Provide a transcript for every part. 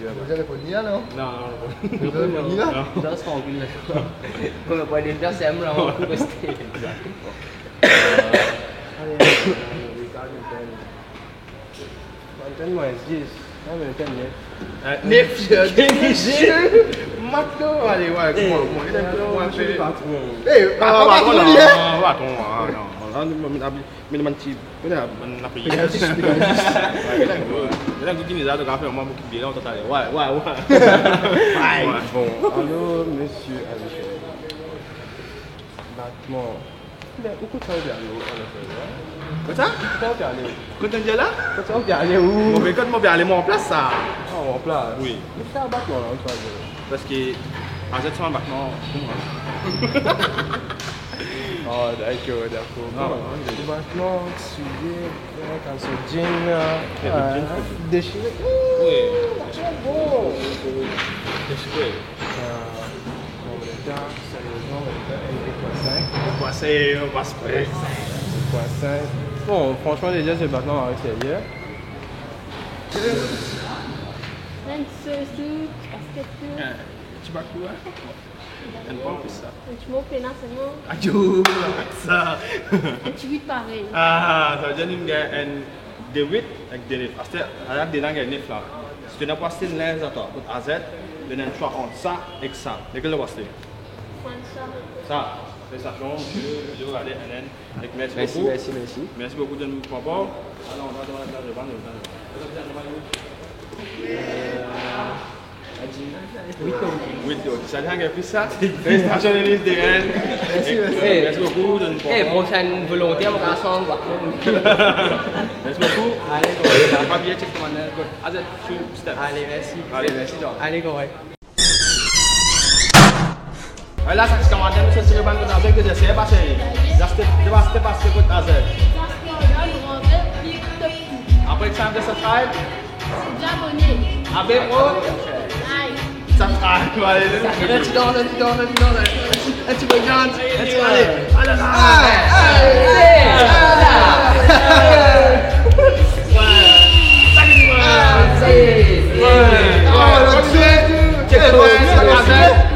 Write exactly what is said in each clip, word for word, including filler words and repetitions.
Vous avez pas de lien, non ? Non, non, non. Vous avez pas de lien ? Non. Dans son cul. Comme pas de lien, c'est un blanc, on peut rester. Euh, allez, euh, we got it then. Antenn mwa, dis. Ah, mais antenn nef. Euh, nef, euh, nef. Mato, ale, ale, kouma, kouma, eh, kouma, non, kouma, monsieur le patron. Eh, ah, patron, patron, non, non, patron, ah, non. Ah, non, mais, mais, mais, mais, ti, mais, non, mais, non, mais, Pegasus, Pegasus. Ouais, ouais, ouais. Mais là, vous qui nous avez fait, moi, vous qui bien, on t'entend. Ouais, ouais, ouais. Ouais. Bon, allô, monsieur Alexandre. Batman. Ben, ou kot sa ou pe ale, an efet, la? Kot sa? Kot sa ou pe ale? Kot ou dir la? Kot sa ou pe ale, ou? Mo pe, kot mo pe ale, mo anplas sa. Ah, ou anplas? Wi. Me sa, Batman la, ou pe ale? Parski AZ ti bann Batman pou mwa. Ah, dakor, dakor. Ah, bon, ouais. Batman, soulie, kalson, jean, euh, jean, euh, desire. Wi. Bon. Desire. Euh, bon, le temps, sérieusement, le temps, un virgule cinq. Mo pas, mo pas pre. Un virgule cinq. Bon, franchement, déjà, c'est maintenant avec sérieux. Enn ti sweat, basket tou. Ah, ti bak tou, hein? Enn bon plis sa. Enn ti mo pena selman. Ayo, sa. Enn ti wit parey. Ah, sa ve dir nou gagn enn de wit ek de nef. Aster, ala de la gagn nef la. Si to ena pou aste enn linz a twa kot AZ, to ena enn swa ant sa ek sa. Lekel to pou aste? Pran sa. Sa. Felisitasyon, misie, misie, ale, enn, enn. Ek mersi boukou. Mersi, mersi, mersi. Mersi boukou de nou pran par. Ala, on va, on va, on va, on va. Wit, ok. Wit, ok. Sa li gagn plis sa. Felisitasyon, Denis Deren. Mersi, mersi. Mersi boukou de nou pran par. Eh, bon, c'est une volonté, mon garçon, quoi. Mersi boukou. Ale, bon. Pa bliye check kouma, kot AZ, sou step. Ale, mersi. Ale, mersi, John. Ale, korek. Ala, sa ti kamarad nou, se tire bann kot AZ, de zesey pase. Just, de pas, de pas kot AZ. Apre sa, de subscribe. Abone. Abe, bro. Like. Subscribe, ale. Enn ti don, enn ti don, enn ti don, enn ti, enn ti regard, enn ti, ale. Alala.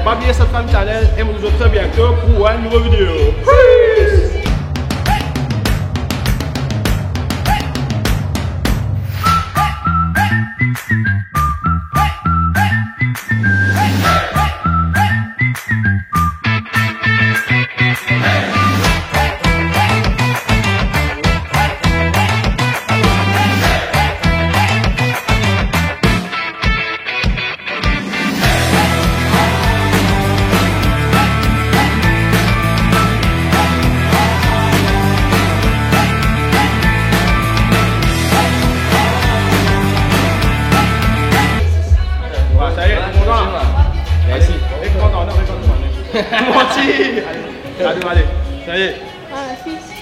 Pa bliye subscribe channel e mo trouv zot tre biento pou enn nouvo video. Peace! Manti. Ale, ale. Sa y est. Ah, si.